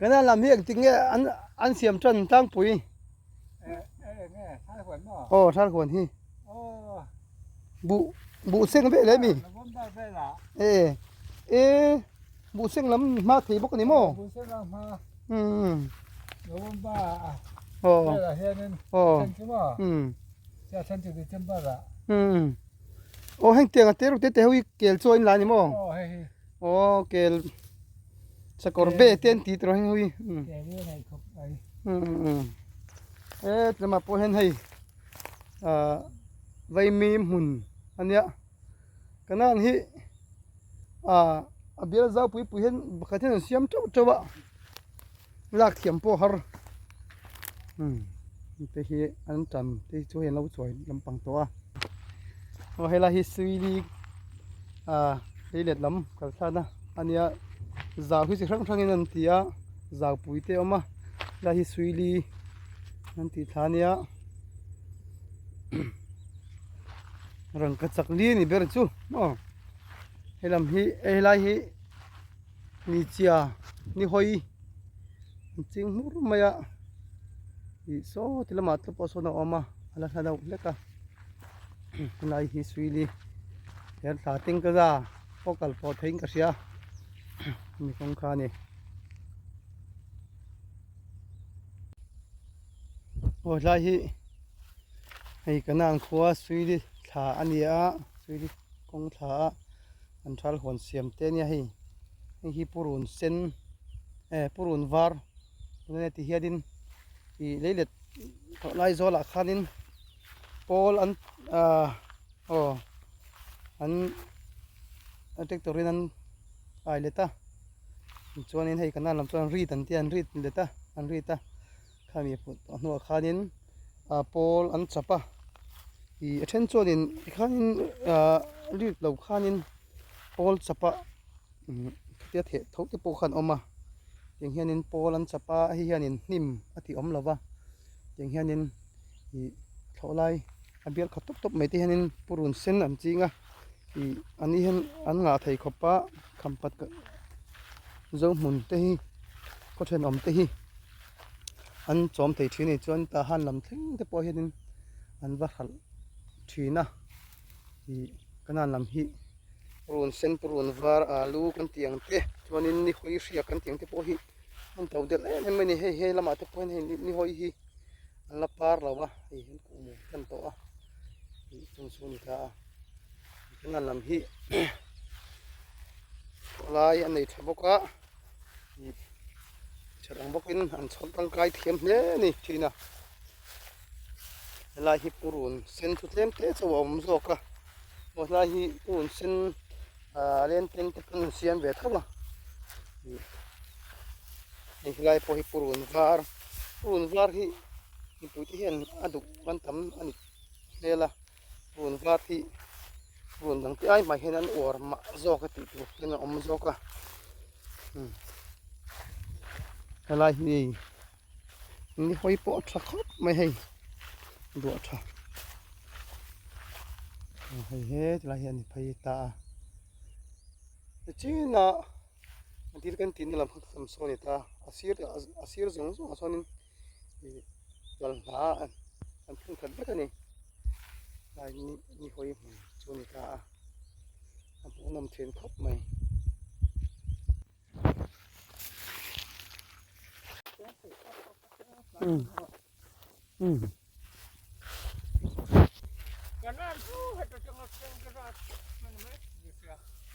Kana lam hi engtik nge an an siam tan tlangpui? Aw thar huan hi. Buh buh seng vel em i? E e buh seng lam hma thei bawk a ni maw? Buh seng lam hma. Umm. November ah. Aw. Velah hianin Aw. then chu maw? Umm. Chia then chu December ah. Umm. Aw heng tiang a te reuh te te ho hi kel chaw in la a ni maw? Aw hei hi. Aw kel sakawr be te an ti tawh heng ho hi. Kel hi a nei khawp mai. Umm. E tlema pawh hian hei ah vaimim hmun a nia kanan hi ah a bial zau pui pui hian pakhat hian an siam teuh teuh a lak thiam pawh a har umm te hi an tan te chu hei an lo chawi lampang tawh a aw helai hi suili ah leilet lam kalthlana a nia zau hi chi hrang hrangin an ti a zau pui te a awm a helai hi suili an tih thla a nia rangkachak li a ni ber chu maw helam hi helai hi ni chia ni hawi an ching hmur mai a ih saw ti lamah te pawh sawn a awm a a la hla deuh hlek a helai hi suili her thla teng ka za pawh kal pawh theiin ka hria mi kawng kha a ni. Aw helai hi hei kanan khua suili thla a ni a suili kawng thla a an thal huan siam te a nia hei hei hi purun sen eh purun var tunge ti hianin ih leilet tawh lai zawlah khanin pawl an ah aw an tractor in an ai let a chuanin hei kanan lam chuan rit an tia an rit let a an rit a khami put a hnuah khanin ah pawl an chap a ih a then chuanin tikhanin ah rit lo khanin pawl chap a khatia theh tho te pawh khan a awm a tiang hianin pawl an chap a hei hianin hnim a tih awm lo va tiang hianin ih thlawh lai a bial khat tawp tawp mai te hianin purun sen an ching a ih an ni hian an ngah thei khawp a khampat zo hmun te hi khaw thenawm te hi an chawm thei thin a ni chuan tah han lam thleng te pawh hianin an va hralh thin a ih kanan lam hi purun sen purun var alu kan tih ang te chuanin ni hawi hriak kan tih ang te pawh hi an to delh em em mai a ni hei he lamah te pawh hian hei ni hawi hi an la par lo a hei an kuhmum tan tawh a ih chung chu a ni ta a kanan lam hi lai a nei tha bawk a ih that ang bawkin an chhawm tangkai thiam hle a ni thin a helai hi purun sen chu tlem te chauh a awm zawk a aw helai hi purun sen ah leng teng te pawn an siam ve tho a ih hei helai pawh hi purun var purun var hi mipui te hian a duh an tam a ni hmel a purun var hi purun dang te ai mah hian an uar mah zawk a tih tur hian a awm zawk a helai hi ni hawi pawh a tha khawp mai hei duah tha hei he tilai hi a ni phei ta a nichinah a dil kan tihna lam kha tam sawn a ni ta a sir a sir zawng zawngah sawnin ih chawlhna an phun khat vek a ni tlai ni ni hawi hmun chu a ni ta a a hmuhnawm thin khawp mai.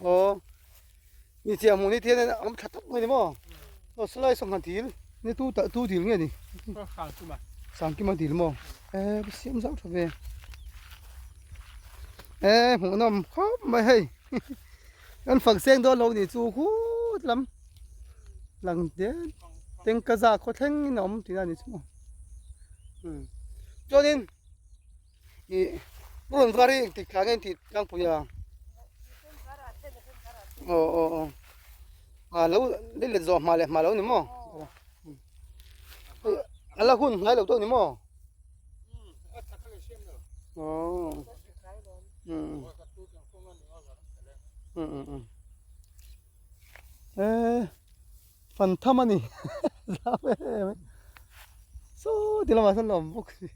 Aw ni chiah hmuh ni thian a awm tha tak mai ni maw aw salai sangha dil ni tu tah tu dil nge ni sangkima dil maw eh siam zauh tha ve eh hmuhnawm khawp mai hei kan fak seng dawn lo ni chu khut lam lang te tengka za khaw thleng in a awm tih na ni chu maw chuanin ih purun var hi engtik thla nge tih tlangpui a aw aw aw ah lo let let zawh hma leh hma lo ni maw a la hun hnai lo tawh ni maw aw um um um eh fan tham a ni. Zau em em mai. Saw ti lamah sawn la awm bawk si.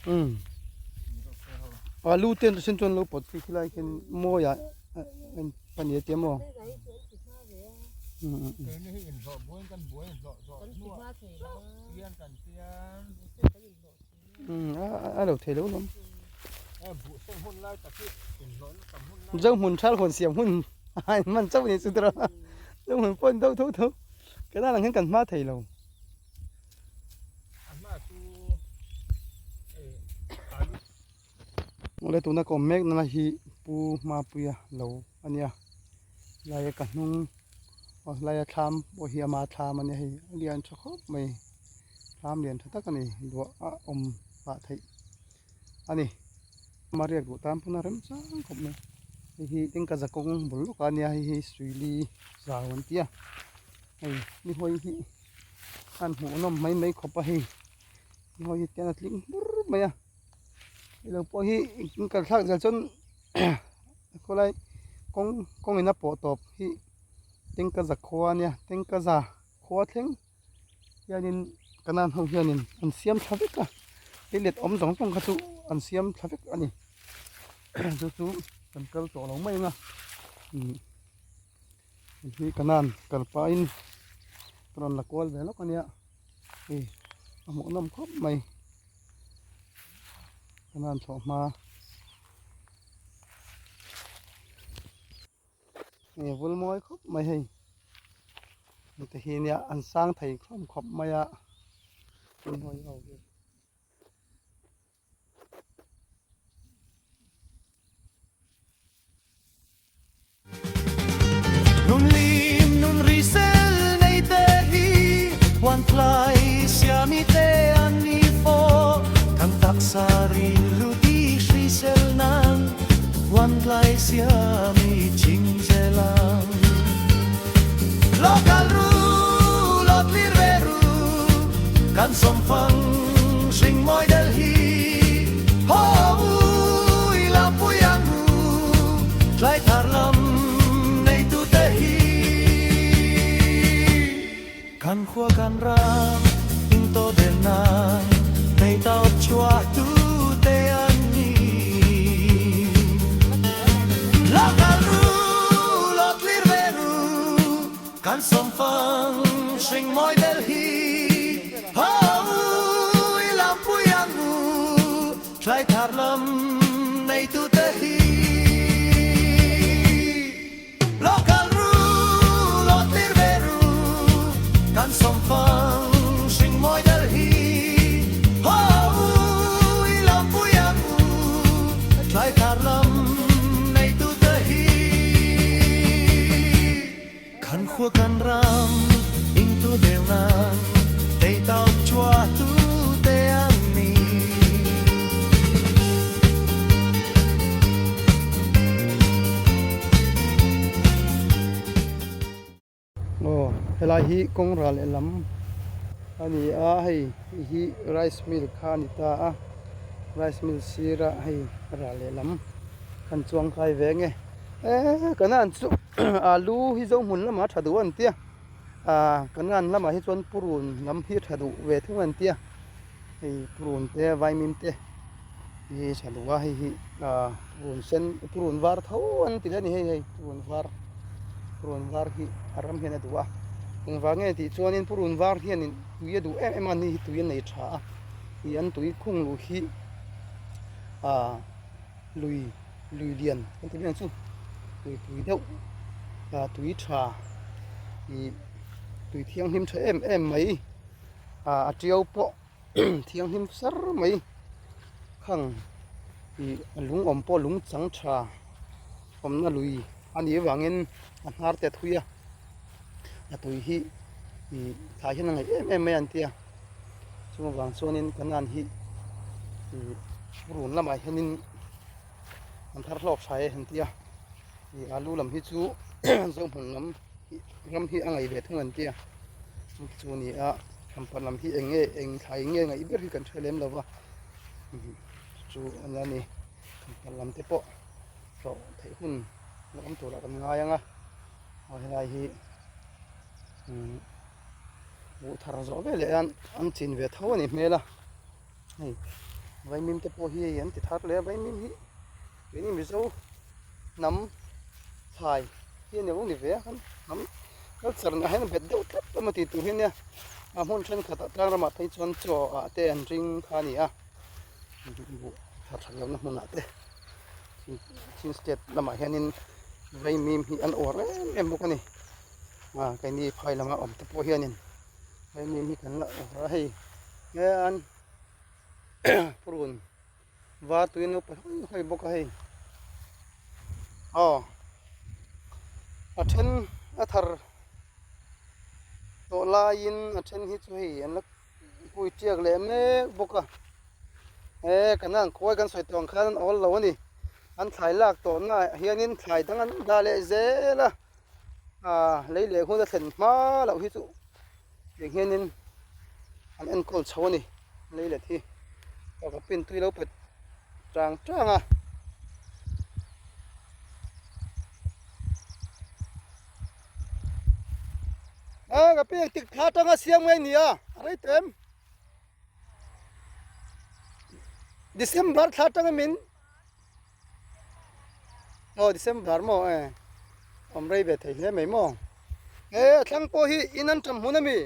Umm. Alu te an sen chuan lo pawt khi khilai khian mawi ah pahnih a tia maw. Umm a lo thei lo lawm. Zohmun thal hawn siam hun a inhman chauh a ni chu tawrh a, Zohmun pawh a in deuh tho tho, ka dan ang hian kan hma thei lo. Awle tuna ka awm mek nana hi Pu Mapuia lo a nia, laia ka hnung aw laia thlam pawh hi ama thlam a nia hei a lian tha khawp mai. Thlam lian tha tak a ni duah a awm pah theih a ni ama riak duh tan pawn a rem chang khawp mai hei hi eng ka zakawng bul lawk a nia hei hi suili zau an tia hei ni hawi hi an hmuh nawm mai mai khawp a hei ni hawi hi tian a tling bur mai a hei lo pawh hi in kal thlak zel chuan khawlai kawng kawng in a pawh tawp hi tengka zakhua a nia tengka za khua thleng. Hianin kanan ho hianin an siam thla vek a leilet awm zawng zawng kha chu an siam thla vek a ni chu chu kan kal tawh lo mai ang a umm hi kanan kal pahin ka rawn la kual ve lawk a nia hei a hmuh nawm khawp mai kanan thlawh hma. Nge vul mawi khawp mai hei heti hi nia an sang thei khawm khawp mai a Nun lim nun risel nei te hi huan tlai siami te an ni fo kan taksa rilru ti hrisel nan huan tlai siami ching zel ang. Lo kal ru, lo tlir ve ru, kan sawmfang hring mawi del hi. Haw u, i la pui ang u, tlai thar lam neitute hi. Kan khua kan ram intodelh nan theitawp chhuah tute an ni. Lo kal ru, lo tlir ve ru, kan sawmfang hring mawi del hi. Haw u, i lampui ang u, thlai thar lam neitute hi. Lo kal ru, lo tlir ve ru, kan sawmfang hring mawi del hi. Haw u, i lampui ang u, tlai thar lam neitute hi. Kan khua kan ram ingtu deuh nan, teitaup chhuah tute an ni. Aw helai hi kawng ral lehlam a ni a hei hi rice mill kha a ni ta a rice mill sirah hei ral lehlam kan chuang kai ve nge eee kanan chu alu hi zohmun lamah a tha duh a ni tia ah kanan lamah hi chuan purun lam hi a tha duh ve thung a ni tia hei purun te vaimim te hi tha duh a hei hi ah purun sen purun var tho an ti leh a ni hei hei purun var purun var hi a ram hian a duh a engvang nge tih chuanin purun var hianin tui a duh em em a ni hi tui a nei tha a ih an tui khung luh hi ah lui lui lian kan ti mai ang chu lui tui deuh ah tui tha ih tui thianghlim tha em em mai. Ah a tiau pawh thianghlim sar mai khang ih a lung awm pawh lung chang tha awmna lui a nih avangin a hnar te a thui a a tui hi ih thlai hian a ngaih em em mai a an ti a chung avang chuanin kanan hi ih run lamah hianin an thar hlawk tha e an ti a ih alu lam hi chu zohmun lam ram hi a ngaih ve thung an ti a chu a ni a thampa lam hi eng nge eng thlai nge ngaih ber hi kan hre lem lo va chu a nia ni thampa lam te pawh hlawh theih hun la awm turah kan ngai ang a. Aw helai hi umm buh thar zawh veleh hian an chin ve tho a ni hmel a hei vaimim te pawh hi hei an ti thar leh a vaimim hi keini mizo hnam thlai hi a ni lo ni ve a kan hnam culture ah hian a bet deuh tlat emaw tih tur hi a nia a hmun thenkhatah tlang ramah phei chuan chaw ah te an ring kha a ni a buh thar that lohna hmunah te. Chin state lamah hianin vaimim hi an uar em em bawk a ni ah keini phai lama awm te pawh hianin vaimim hi kan la uar a hei hian purun var tui an lo pe hawi hawi bawk a hei aw a then a thar tawh laiin a then hi chu hei an la pui tiak leh mek bawk a he kan an khuai kan sawi tawh ang khan an awl lo a ni an thlai lak tawh na ah hianin thlai dang an dah leh zel a ah lei leh hun a thlen hma loh hi chu tiang hianin an enkawl chho a ni lei let hi ka pin tui lo pet chang chang a. A ka pek tik thla tanga siam ngai nia a rei tawh em December thla tanga min aw December maw e awm rei ve thei hle mai maw e a thlang pawh hi in an tam hmun ami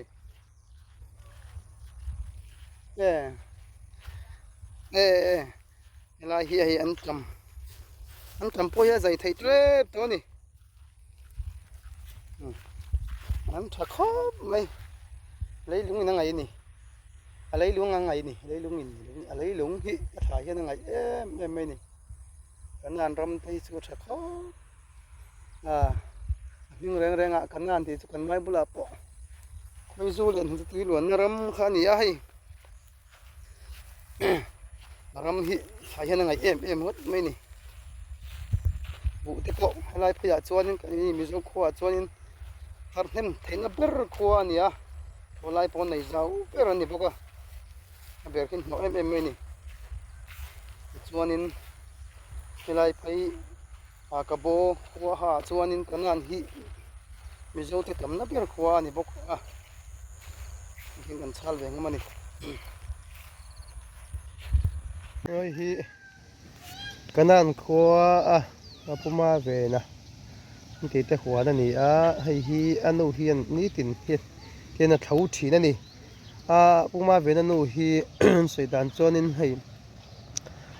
e e e helai hi hei an tam an tam pawh hi a zai thei tlep tawh a ni. An tha khawp mai leilung in a ngaih a ni a leilung a ngaih a ni leilung in a leilung hi a thlai hian a ngaih em em mai a ni kan an ram te hi chu a tha khawp a a hming reng reng ah kan an tih chu kan mai bulah pawh khawizu leh hnutui luanna ram kha a ni a hei a ram hi thlai hian a ngaih em em ngawt mai a ni buh te pawh helai pheiah chuanin kan ni mizo khuaah chuanin thar hnem theihna ber khua a ni a khawlai pawh nei zau ber a ni bawk a a ber khi hnawh em em mai a ni tichuanin helai phei ah ka baw khua ha ah chuanin kan an hi mizo te tamna ber khua a ni bawk a heng kan chhal ve ngam a ni. Hei hi Kanan khua a a puma vena an tih te huan a ni a hei hi a nu hian nitin hian hian a thlo thin a ni a puma vena nu hi an sawi dan chuanin hei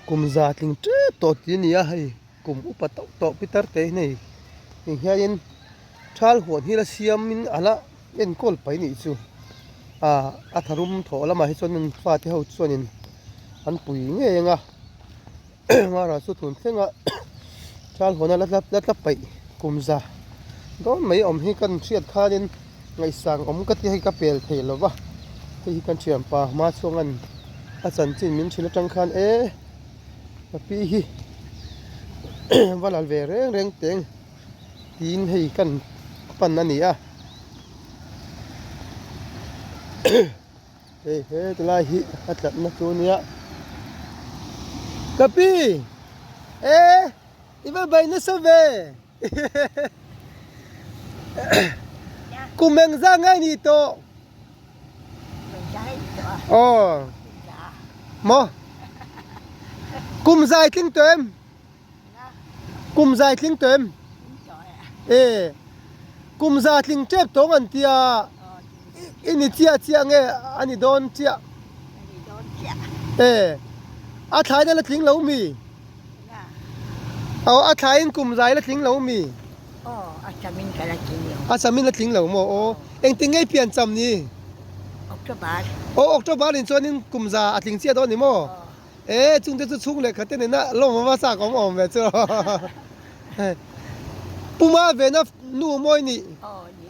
kum za tling tep tawh tih a ni a hei kum upa tauh tawh pitar te hi hei eng hianin thal huan hi la siamin a la enkawl pai nih chu ah a tharum thawh lamah hi chuan fate ho chuanin an pui ngei ang a mara chu tun thleng a thal huan a la tla paih kum za dawn mai awm hi kan hriat khanin ngaihsang awm ka ti hei ka pel thei lo va hei hi kan thianpa hma chhuanga'n a chanchin min hrilh atang khan e ka pi hi va lal ve reng reng teng. Tiin hei kan pan a ni a hei he lai hi a tlatna chu a nia ka pi e i va bai nasa ve kum eng zah ngai ni tawh aw maw kum zai tling tawh em. Kum zai tling tawh em? E, kum za tling tep tawng an tia i ni chiah chiah nge a ni dawn chiah? E, a thlain a la tling lo mi? Aw, a thlain kum zai la tling lo mi? Aw, a chamin ka la tling lo. A chamin la tling lo maw? Aw, engtin nge i pian cham ni? October. Aw, October in chuanin kum za a tling chiah dawn ni maw? E chungte chu chhung leh khat te nena lawm a va chak awm awm ve chu Puma vena nu mawi ni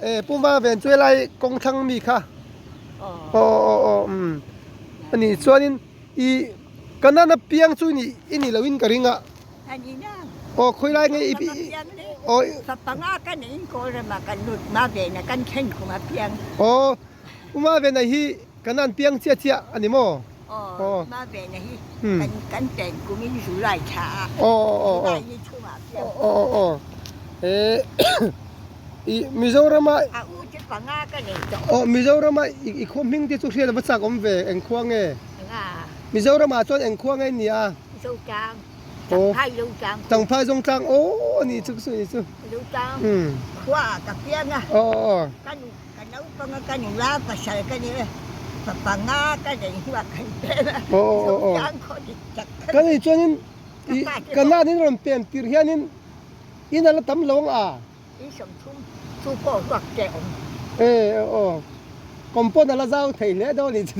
e Puma ven chu helai kawng thlang mi kha aw aw aw um ani chuanin i kanana piang chu ni i ni loin ka ring a aw khawi lai nge i aw aw Puma vena hi Kanan piang chiah chiah a ni maw? Aw, ma ve na hi kan kan pen kum in July thla ah July ni chhung ah piang. Aw aw aw e I Mizorama A u chu panga ka nei tawh. Aw Mizorama i i khua hming te chu hriat a va chak awm ve eng khua nge? Eng a? Mizoramah chuan eng khua nge i nia? Zotlang. Aw Changphai Zotlang khua. Changphai Zongtlang aw a nih chu chu nih chu. Zotlang khua ah ka piang a. Aw aw aw. Ka nu ka naupang a ka nula pasal ka ni e pa panga ka nei hnuah kan pem a. Aw aw aw aw. Zotlang khaw dik tak ka Ka nih chuanin i ka nanin rawn pem tir hianin in a la tam lo ang a. In 30 chu pawh ruak te awm. E aw compound a la zau thei hle dawn nih chu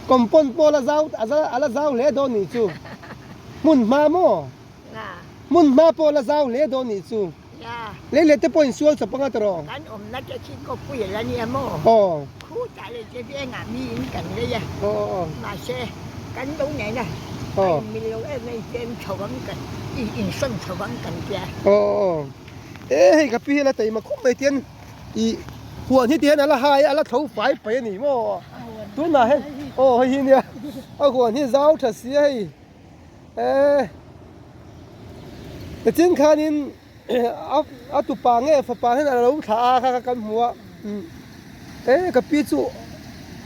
compound pawh a la zau a la zau hle dawn nih chu hmun hma maw hmun hma pawh a la zau hle dawn nih chu lei leh te pawh insual chawp anga tawh Kan awmna te khi kawpui a la nia maw khutah leh te vengah miin kan lei a mahse kan lo nena a inmil lo em em tlem chho ang kan insawn chho ang kan tia. Aw e hei ka pi hi a la taima khawp mai tian ih huan hi tihian a la hai a a la tho fai pai a ni maw tunah hian aw hei hi nia a huan hi zau tha si a hei e nichin khanin a tupa nge fapa hian a lo thlah a kha kan hmu a e ka pi chu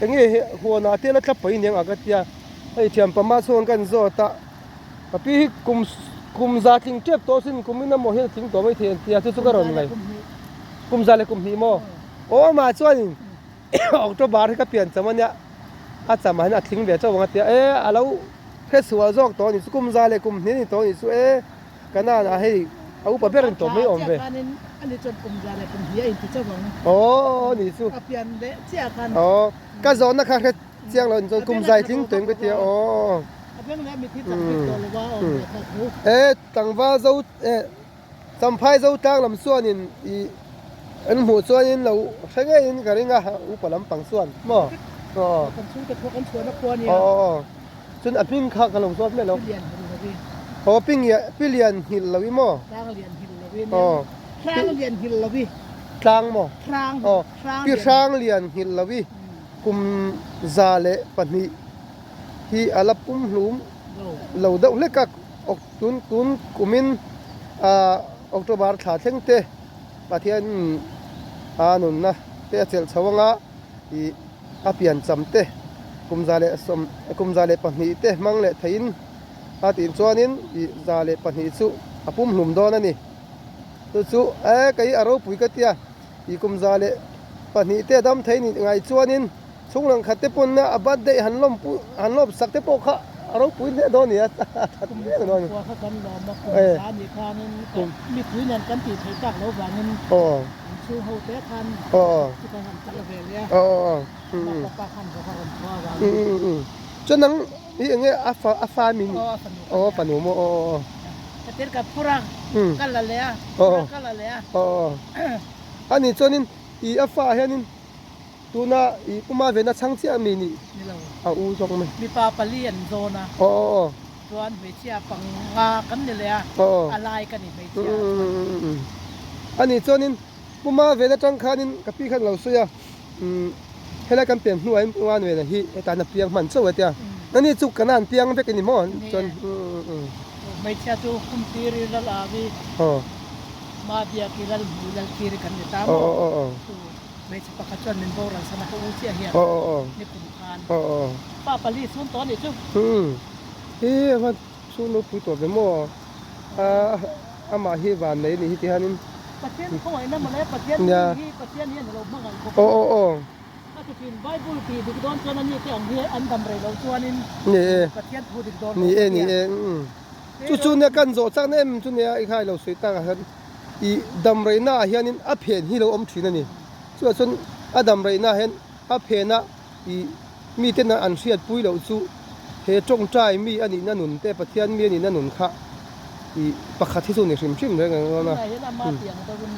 eng nge huanah te la tla pai aniang a ka tia hei thian pama chhung kan zawt a. Ka pi hi kum kum za tling tep tawh sin kum in emaw hian a tling tawh mai thei an tia chu chu ka rawn ngai kum za leh kum hnih maw aw amah chuanin October hi ka pian cham ania a cham ah hian a tling ve chauh ang a tia e a lo hresual zawk tawh a ni chu kum za leh kum hnih a ni tawh a ni chu e ka nan ah hei a upa ber a ni tawh mai awm ve aw a ni chu aw ka zawhna kha hre Chiang lo in chuan kum zai tling tuin ka ti a aw. E tlangval zo e Champhai zo tlang lam chuanin i an hmuh chuanin lo hre ngeiin ka ring a upa lampang chuan maw aw aw chuan a hming kha ka lo zawt miah lo aw pi pi lian nghilh lo i maw aw tlang maw aw pi hrang lian nghilh lo i. Kum 102 hi a la pum hlum lo deuh hlek a, tun tun kumin October thla thleng te Pathian a nunna te a chelh chho anga ih a pian cham te kum za leh sawm kum 102 te hmang leh theiin a tih chuanin ih 102 chu a pum hlum dawn a ni. Chu chu e kei a ropui ka tia. I kum 102 te dam thei nih ngai chuanin chhung lang khat te pawnna a birthday han lawm pu han lawm sak te pawh kha a ropui hle dawn nia a that Kum hle dawn khua kha kan lawm a kum e za nih khanin kum mipui nen kan tih theih tak lo vangin aw an chhung ho te khan aw chu kan han kal ve leh a aw aw ma um papa khan vawk a rawn thua um vangin um um chuan nang hi eng nge a fa a fa mi aw a fanu aw a fanu maw aw aw aw Ka tir ka phur a ka la leh a aw phur a ka la leh a aw aw A nih chuanin i a fa hianin tuna i puma vena chhang chiah mi nih Ni lo. a u zawk mai. Mipa pali an zawn a. Aw aw aw. Chuan hmeichhia panga kan ni leh a, Aw aw. a lai ka ni hmeichhia a chuan. A nih chuanin puma vena tang khanin ka pi khan lo sawi a, umm helai kan pian hnuah hian puma vena hi hetah hian a piang hman chauh a tia. Nani chu kana an piang vek a ni maw? Chuan umm umm. Hmeichhia chu khumtir i lal ang i. Aw. Ma biak i lal hmu lal thir i kan ni ta maw? Chu hmeichhe pakhat chuan min boral san a ka u chiah hian ni kum khan pa pali chhun tawh a nih chu. Hi a va chhung lo pui tawh ve maw? A amah hi van nei a nih hi ti hianin. Pathian khawngaihna mawle Pathian hi Pathian hian a lo hmangaih bawk a. A ti thin Bible tih dik dawn chuan ani te ang hi an dam rei lo chuanin Pathian thu dik dawn lo Ni e ni e. Chu chu nia kan zawh chak na em chu nia i khai lo sawi tak ah hian i dam reihna ah hianin a phen hi lo awm thin a ni. Chuvah chuan a dam reihna ah hian a phena i miten an hriat pui loh chu he tawngtai mi a nihna nun te Pathian mi a nihna nun kha i pakhat hi chu ni hrim hrim reng ang dawn a. Tunah hian ama piang deuhin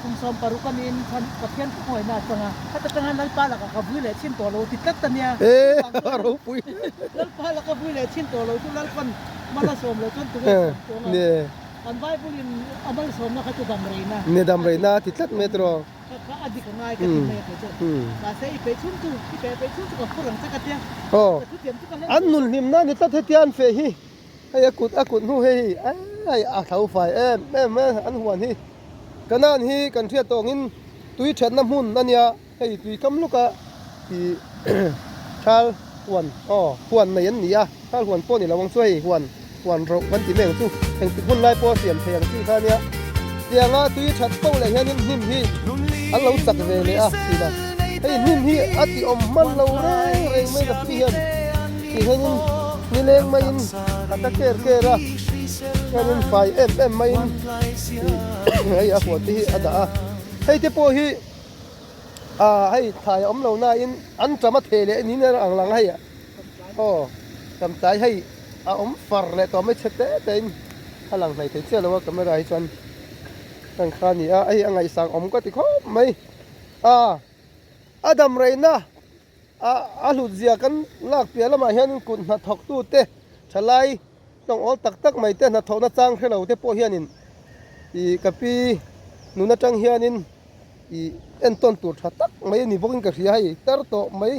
kum 16 a niin khan Pathian ka hawina atanga khata tanga Lalpa lakah ka vui leh chin tawh lo ti tlat a nia. E a ropui. Lalpa laka vui leh chin tawh lo chu Lalpan mal a sawm lo chuan tunge sawm tawng a. Kan Bible in a mal sawmna kha chu dam reina. Ne dam reina ti tlat mai tawh. Kha kha a dik a ngai ka ti mai a kei chu. Mahse i peih chhung chu i peih peih chhung chu ka phur ang che ka tia. Aw. Ka thutiam chu ka hlen. An nun hlimna ni tlat hetia an feh hi. Hei a kut a kut hnu hei hi ai a tho fai em em a an huan hi. Kanan hi kan hriat tawh angin tui thatna hmun a nia hei tui kam luka ih thal huan aw huan nei an ni a thal huan pawh ni lo ang chu hei huan huan roh kan ti mai ang chu engtik hun lai pawh a siam thei ang chi kha ania tianga tui that poh leh hianin hnim hi an lo chak ve leh a tih a hei hnim hi a ti awm hman lo reng reng mai ka pi hian tih hianin nileng maiin a ta ker ker a hianin fai em em maiin hei a huan te hi a dah a hei te pawh hi ah hei thlai a awm lo nain an tam a theh leh niin ang lang a hei aw tam tlai hei a awm far leh tawh mai chhe te te in a lang hlei thei chiah lo a camera hi chuan heng kha a ni a hei a ngaihsang awm ka ti khawp mai a a dam reina a a hlut zia kan lak piah lamah hian kut hnathawk tu te thalai tawng awl tak tak mai te hnathawhna chang hre lo te pawh hianin ih ka pi nun atang hianin ih entawn tur tha tak mai a ni bawkin ka hria hei tar tawh mai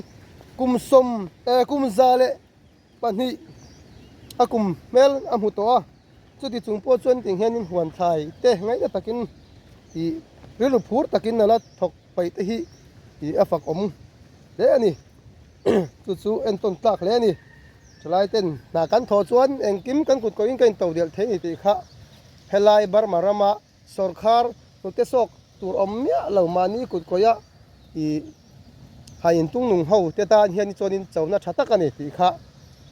kum sawm eh kum za leh pahnih a kum hmel a hmu tawh a chuti chung pawh chuan tiang hianin huan thlai te ngaihna takin ih rilru phur takin a la thawk paih te hi ih a fak awm hle a ni chu chu entawn tlak hle a ni thalai ten hna kan thawh chuan engkim kan kut kohin ka in to delh thei a ni tih kha helai Burma rama sawrkhar hnute sawk tur awm miah lo mahni kut kawih a ih hai intung nung ho te tan hian chuanin chona tha tak a ni tih kha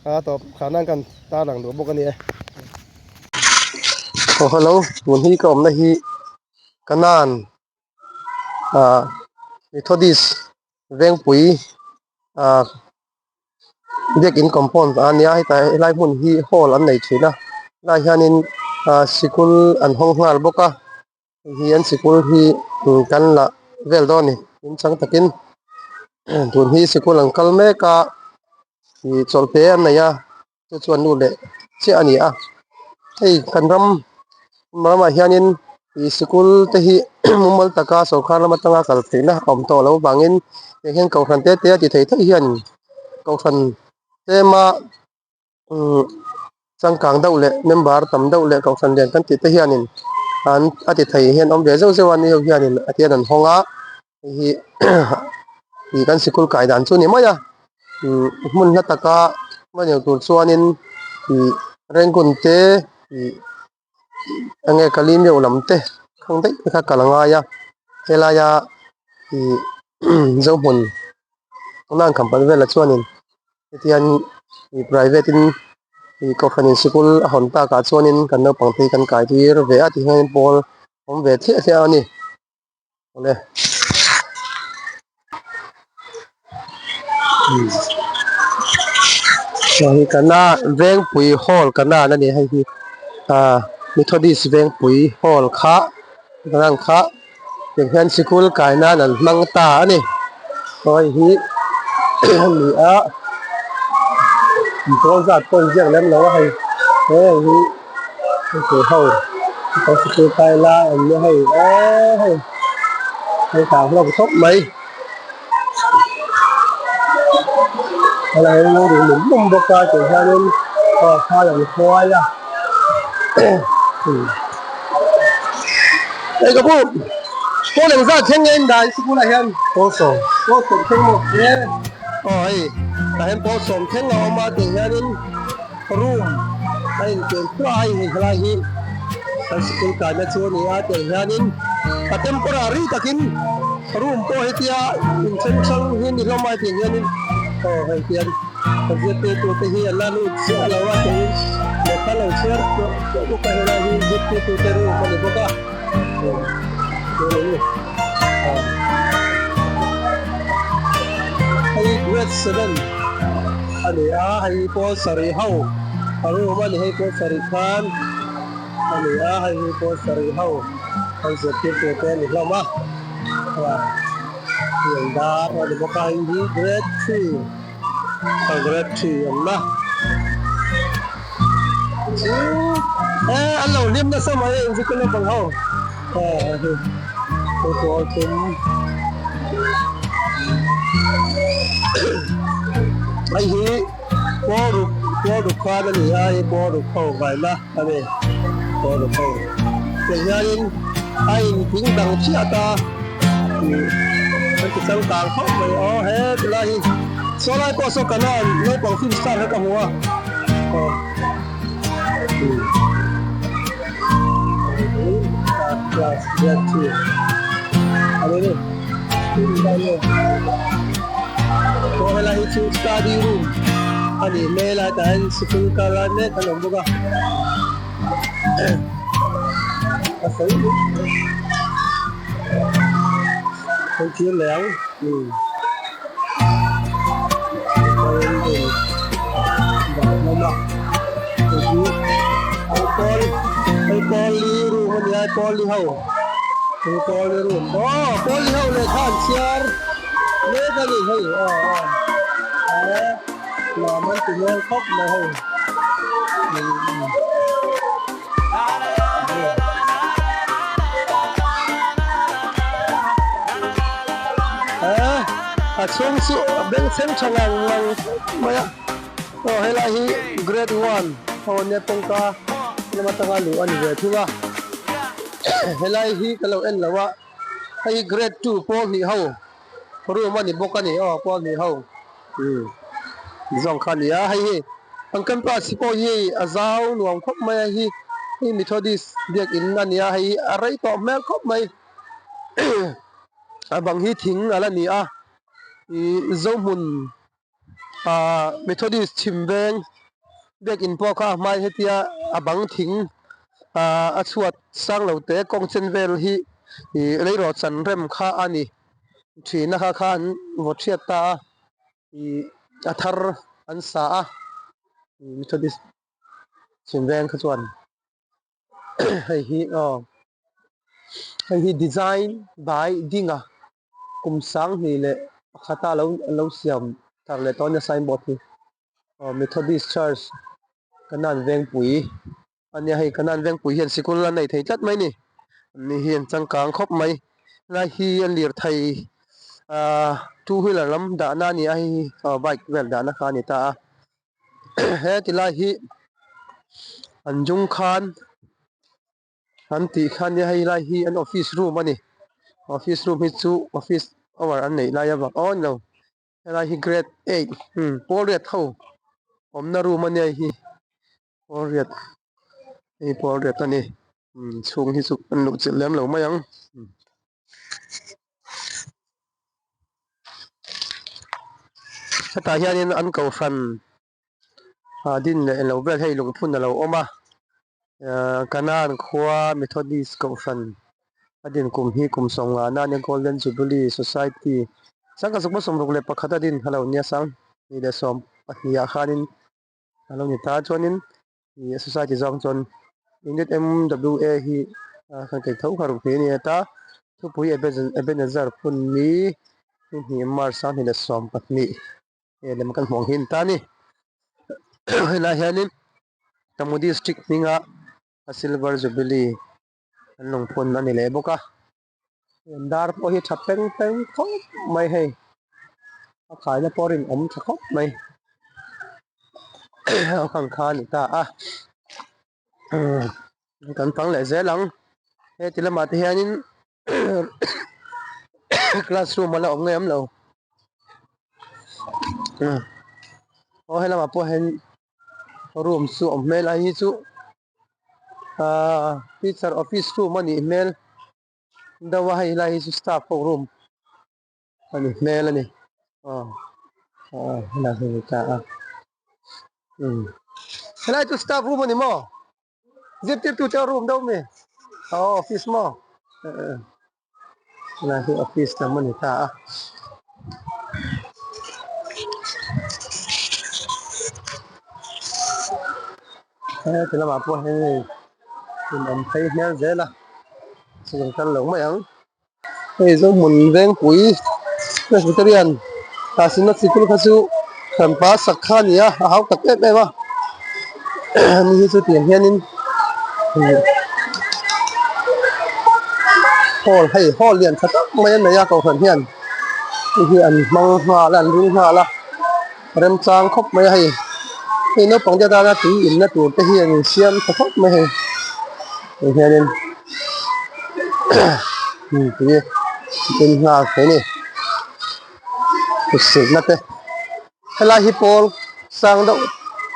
a tawp khah nan kan tarlang duh bawk a ni e. Aw hello tun hi ka awmna hi Kanan ah Methodist Vengpui ah biakin compound a nia hetah helai hmun hi hall an nei thin a helaiah hianin ah sikul an hawng nghal bawk a hei hi an sikul hi kan la vel dawn a ni inchang takin tun hi sikul an kal mek a ih chawlh te an nei a chu chuan nu leh chiah a ni a hei kan ram ramah hianin ih sikul te hi mumal taka sawrkar lam atanga kal theihna a awm tawh loh avangin heng hian kohhran te te a ti thei thei hian kohhran tlema umm changkang deuh leh member tam deuh leh kohhran lian kan tih te hianin an a ti thei hian awm ve zeuh zeuh a ni ho hianin a tian an hawng a hei hi ih kan sikul kai dan chu a ni mai a umm hmun hla taka hmanel tur chuanin ih rengkun te ih enge kalimeu lam te khang daih te kha kal a ngai a helaia ih zohmun nan company velah chuanin hetiang ih private in ih kohhran in sikul a hawn takah chuanin kan naupang te hi kan kai tir ve a tihian pawl awm ve thliah thliah a ni. Awle hei hi kana vengpui hall kanan a ni hei hi ah Methodist vengpui hall kha kanan kha tiang hian sikul kai nan an hmang ta a ni aw hei hi a ni a pawl zat pawh inziak lem lo a hei he hei hi. Hei ho kan sikul kai lai an nia hei eee hei hei tah hlawm khawp mai helai hi ri mum mum bawk a tih hianin aw phai an khuai a hei ka pu pawl engzat thleng nge in dah sikul ah hian pawl sawm pawl sawm thleng maw aw hei tah hian pawl sawm thleng a awm a tih hianin. Room a inken thluah a hei helai hi kan sikul kaina chu a ni a tiang hianin a temporary takin room pawh hetia inthen hrang hi a ni hlawm a tiang hianin aw hei hian zirtirtu te hi an la lut chiah lo a tiin lehkha lo chhiar tawh tawh bawk a helai hi zirtirtu te room a ni bawk a hei grade seven. A ni a hei hi pawl sarih ho a room a ni hei pawl sarih khan a ni a hei hi pawl sarih ho an zirtir tur te a ni hlawm a hei an dar a ni bawk a hei hi grade three grade three an na e an lo hlim nasa mai a inzikil naupang ho hei pawl thum. Hei hi pawl ruk pawl ruk khan a ni a hei pawl ruk ho vaina a ni pawl ruk ho tiang hianin A inping dang chiah ta ih kan ti changkang khawp mai aw he tilai hi saw lai pawh saw kanan naupang film star kha ka hmu a aw class grade 2 ani ni aw helai hi chu study room ani hmel a tah hian sikul kal lai mek an awm bawk a. A sawi hei thil leh ang umm hei hi hei pawl hei pawl li room a nia pawl li ho hei pawl li room aw pawl li ho lehkha an chhiar mek a ni hei aw aw nuam an ti hmel khawp mai hei. A chhung chu a bengchheng tha ngang ngang khawp mai a aw helai hi grade one aw nia kawngka lam atanga luh a ni ve thung a helai hi ka lo en lo a hei hi grade 2 pawl hnih ho room a ni bawk a ni aw pawl hnih ho umm zawng kha a ni a hei hi an campus hi pawh hi a zau nuam khawp mai a hi hei Methodist biakin a ni a hei hi a rei tawh hmel khawp mai a bang hi thing a la ni a ih Zohmun ah Methodist chhim veng biakin pawh kha a hmai hetia a bang thing ah a chhuat sang lo te kawng chen vel hi ih leirawh chan rem kha a ni thina kha kha an vaw thiat ta a ih a thar an sa a Methodist chhim veng kha chuan hei hi aw hei hi design by dinga kum sang hnih leh pakhata lo lo siam thar leh tawh a nia signboard hi aw Methodist church Kanan Vengpui a nia hei Kanan Vengpui hian sikul a nei thei tlat mai a ni ni hi an changkang khawp mai helai hi a lirthei ahh two wheeler lam dahna a ni a hei hi aw bike vel dahna kha a ni ta a. He ti lai hi an jung khan an tih kha nia hei lai hi an office room a ni office room hi chu office hour an neih lai avang aw nilo helai hi grade eight umm pawl riat ho awmna room a nia hei hi pawl riat hei pawl riat a ni umm chhung hi chu an luh chilh lem lo mai ang. Hetah hianin an kohhran ah din leh englo vel hei lungphun alo awm a ahh Kanan khua Methodist kohhran a din kum hi kum sawmnga na ania Golden Jubilee Society sangkhat sawmkua sawmruk leh pakhat a din alo nia 2012 ah khanin alo ni ta chuanin ih society zawng chuan Indian M_W_A hi kan kei tho kha ruk hle a ni ta thupui Ebenezer phun ni ni hnih March 2012 he lem kan hmuh ang hi a ni ta a ni helai hianin Tamu district hminga a silver jubilee an lungphun a ni leh bawk a dar pawh hi tha peng peng khawp mai hei a khaina pawh a rinawm tha khawp mai a khang kha a ni ta a kan pang leh zel ang heti lamah te hianin classroom a la awm ngei awm lo aw helamah pawh hian room chu a awm hmel a hei hi chu ahh teacher office room a nih hmel deuh a hei lai hi chu staff ho room a ni hmel a ni aw aw helai hi a ni ta a umm helai chu staff room a ni maw zirtirtu te room deuh ami aw office maw helai hi office lam a ni ta a. Heti lamah pawh hian hei in awm phei hmel zel a chuan kal lo mai ang hei Zohmun Vengpui Presbyterian Tahsina sikul kha chu hranpa sak kha a ni a a hau tak em em a ni hi chu tiang hianin hall hei hall lian tha tak mai a nei a kohhran hian hei hi an hmang nghal a an ring nghal a remchang khawp mai a hei hei naupang te atana tui inna tur te hi an insiam tha khawp mai hei hei hianin. Tui in nghal thei a ni hriselna te helai hi pawl sang deuh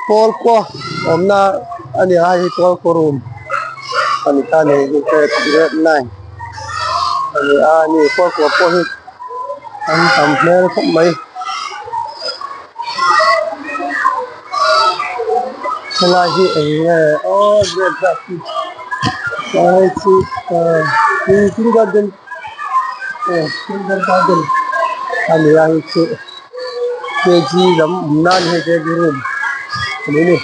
pawl kua awmna a ni a hei hi pawl kua room a ni ta a ni grade 9 a ni a ni pawl kua pawh hi an tam hmel khawp mai. Helai hi eng nge aw grade zat hi helai chu ahh kindergarten aw kindergarten a ni a hei chu kg lam awm nan a ni hei kg room a ni a ni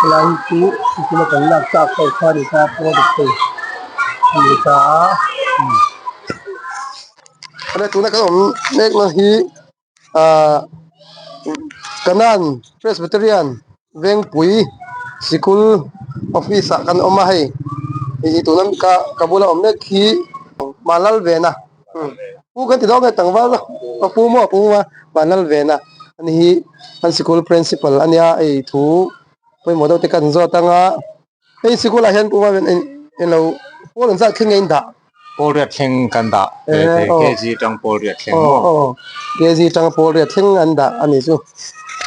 helai hi chu sikul a kan lak tak ho kha a ni ta a ni ta a. Tuna kan awm mek na hi ahh Kanan Presbyterian Vengpui sikul office ah kan awm a hei ih tuna ka ka bula awm mek hi Malalvena pu kan ti dawn nge tlangval a pu maw a pu a Malalvena ani hi an sikul principal a nia hei thu pawimawh deuh te kan zawt anga. Hei sikul ah hian puma eng lo pawl an zat thleng nge in dah? Pawl riat thleng kan dah ve thei KG tang pawl riat thleng maw? Aw KG tang pawl riat thleng an dah a ni chu.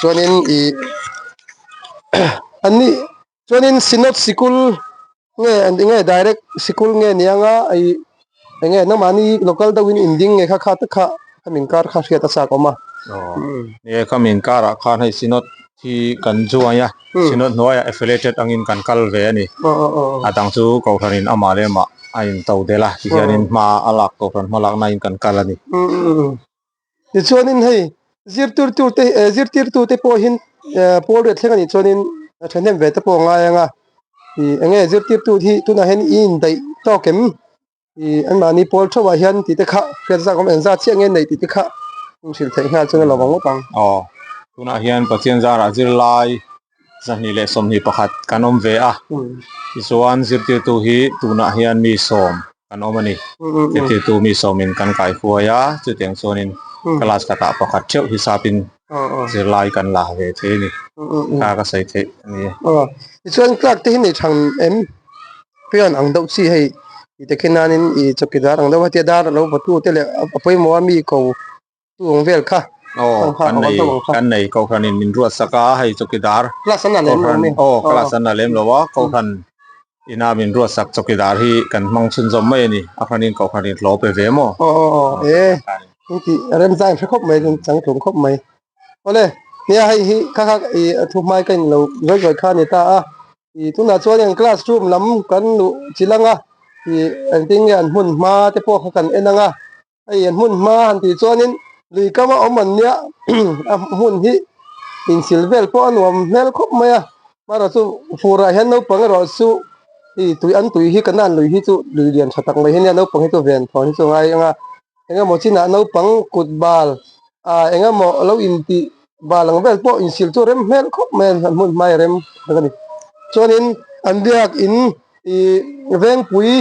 Chuanin ih an ni chuanin Synod sikul nge an nge direct sikul nge ni anga ih eng nge nangmahni local deuhin in ding nge kha kha te kha ka min kar kha hriat a chak awm a. Aw ni e ka min karah khan hei Synod hi kan zuai a Synod hnuaiah affiliated angin kan kal ve a ni. A dang chu Kohhranin amah leh amah a in to del a tihianin hma a lak Kohhran hma lakna in kan kal a ni. Tichuanin hei zirtirtute zirtirtute pawhin pawl riat thleng a nih chuanin a thahnem ve te pawh a ngai ang a ih eng nge zirtirtu hi tunah hian i indaih tawk em? Ih anmahni pawl theuhah hian tih te kha hriat zak awm engzat chiah nge nei tih te kha inhrilh theih nghal chuan a lo vang ngawt ang. Aw, tunah hian Pathian zarah zirlai 221 kan awm ve a, tichuan zirtirtu hi tunah hian mi sawm kan awm a ni. Zirtirtu mi sawmin kan kaihruai a, chutiang chuanin class khatah pakhat theuh hisapin zirlai kan la ve thei a ni. Kha ka sawi theih a ni e. Aw, tichuan clerk te hi nei thang em? Peon ang deuh chi hei tih te khi nanin ih chawkidar ang deuh a tia dar alo vatu te leh a pawimawh a mi ko tu ang vel kha aw kan nei kan nei kohhranin min ruat sak a hei chawkidar class an la lem lo mi aw class an la lem lo a kohhran ina min ruat sak chawkidar hi kan hmang chhunzawm mai a ni a hranin kohhranin hlawh pe ve maw aw aw aw e intih remzai hre khawp mai changtlung khawp mai. Awle, nia hei hi kha kha ih a thu hmai ka inlo zawi zawi kha a ni ta a, ih tunah chuan eng classroom lam kan luh chilh ang a, ih engtin nge an hmun hma te pawh kha kan en ang a, hei an hmun hma han tih chuanin lui kam a awm an nia a hmun hi insil vel pawh a nuam hmel khawp mai a, marawh chu furah hian naupang erawh chu ih tui an tui hi kan an lui hi chu lui lian tha tak mai hi nia naupang hi chu ven thawn hi chu a ngai ang a. Engemaw chinah naupang kut bal ah engemaw lo intih bal ang vel pawh insil chu rem hmel khawp mai a hmun hmai rem tak a ni. Chuanin an biak in ih Vengpui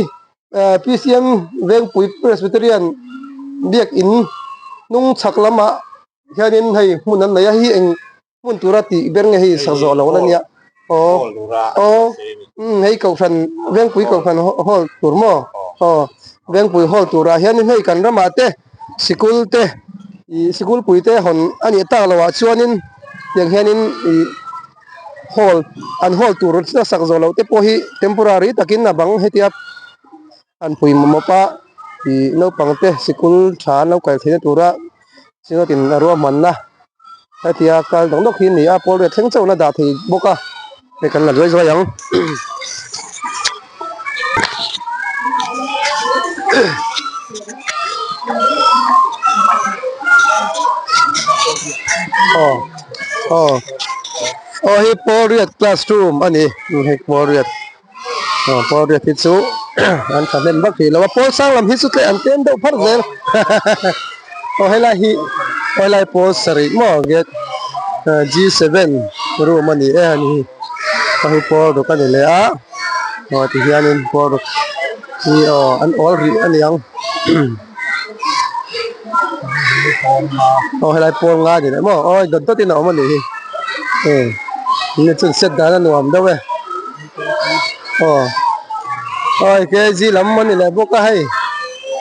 ah PCM Vengpui Presbyterian biak in hnung chhak lamah hianin hei hmun an nei a, hei hi eng hmun tura tih ber nge hei sak zawh lo la nia aw aw umm hei kohhran vengpui kohhran hall tur maw aw vengpui hall turah hianin hei kan ramah te sikul te ih sikul pui te hawn a nih tak loh ah chuanin tiang hianin ih hall an hall tur a sak zawh loh te pawh hi temporary takin a bang hetia an pui mawp a ih naupang te sikul tha an lo kal theihna tura synod in a ruahmanna hetia kal dawk dawk hi a ni a pawl riat thleng chauh la dah thei bawk a hei kan la zuai zuai ang. Aw aw aw hei pawl riat classroom a ni hei pawl riat. Aw pawl riat hi chu an tha hnem vak thei lo a pawl sang lam hi chu tleh an tlem deuh phar zel aw helai hi helai pawl sarih maw gate G7 room a ni e a ni hi a hi pawl ruk a ni leh a aw ti hianin pawl ruk hi aw an awl rih a ni ang aw helai pawl nga a ni leh maw aw dawt dawt in a awm a nih hi chuan set dan a nuam deuh e. Aw Awi KG lam a ni leh bawk a hei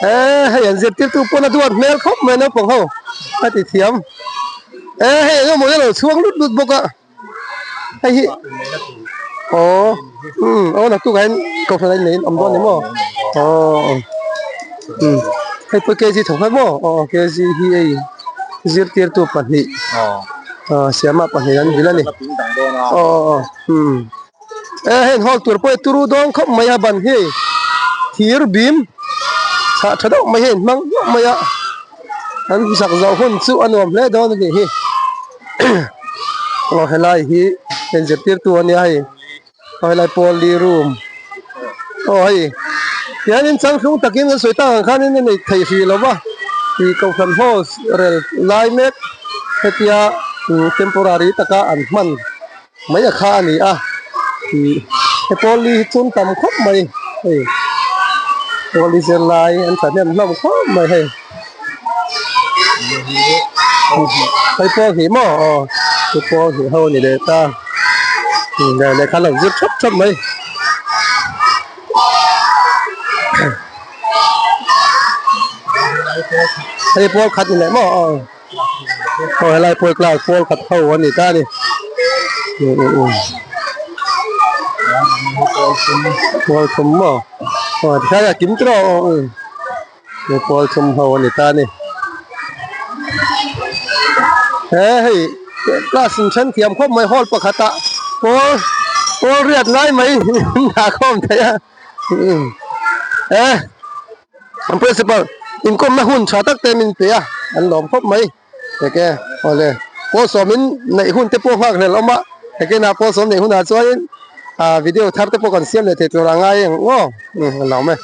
eh hei an zirtirtu pawn a duat hmel khawp mai naupang ho a ti thiam eh hei eng emaw hi a lo chhuang lut lut bawk a hei hi aw umm aw naktuk ah hian kohhran a inneihin awm dawn ni maw aw umm hei pawh KG tho kha maw aw KG hi hei zirtirtu pahnih aw siama pahnih an vil a ni aw aw umm. E heng hall tur pawh hi turu dawn khawp mai a ban hi thir bim chhah tha deuh mai hi a inhmang hluah mai a an sak zawh hun chu a nuam hle dawn a nih hi aw helai hi heng zirtirtu a nia hei aw helai pawlli room aw hei tihianin changthlung takin an sawi tak ang khanin a nei thei hrih lo va ih kohhran hall rel lai mek hetia temporary taka an hman. Mai a kha a ni a ih he pawl li hi chun tam khawp mai hei pawl li zir lai an thahnem hlawm khawp mai hei hei pawl hnih maw aw he pawl hnih ho a ni leh ta lehkha an lo zir thap thap mai. Hei pawl khat ni leh maw aw. Aw helai pawh hi class pawl khat ho a ni ta a ni pawl thum maw aw tikhian a kim tawh aw he pawl thum ho a ni ta a ni he hei class in then thiam khawp mai hall pakhat ah pawl pawl riat lai mai dah khawm theih a e. An principal inkawmna hun tha tak te min pe a, an lawm khawp mai. Heke awle pawl sawmin neih hun te pawh nghak hlel awm a, heke na pawl sawm neih hunah chuanin ah video thar te pawh kan siam leh thei tur a ngai ang aw, a lawm e.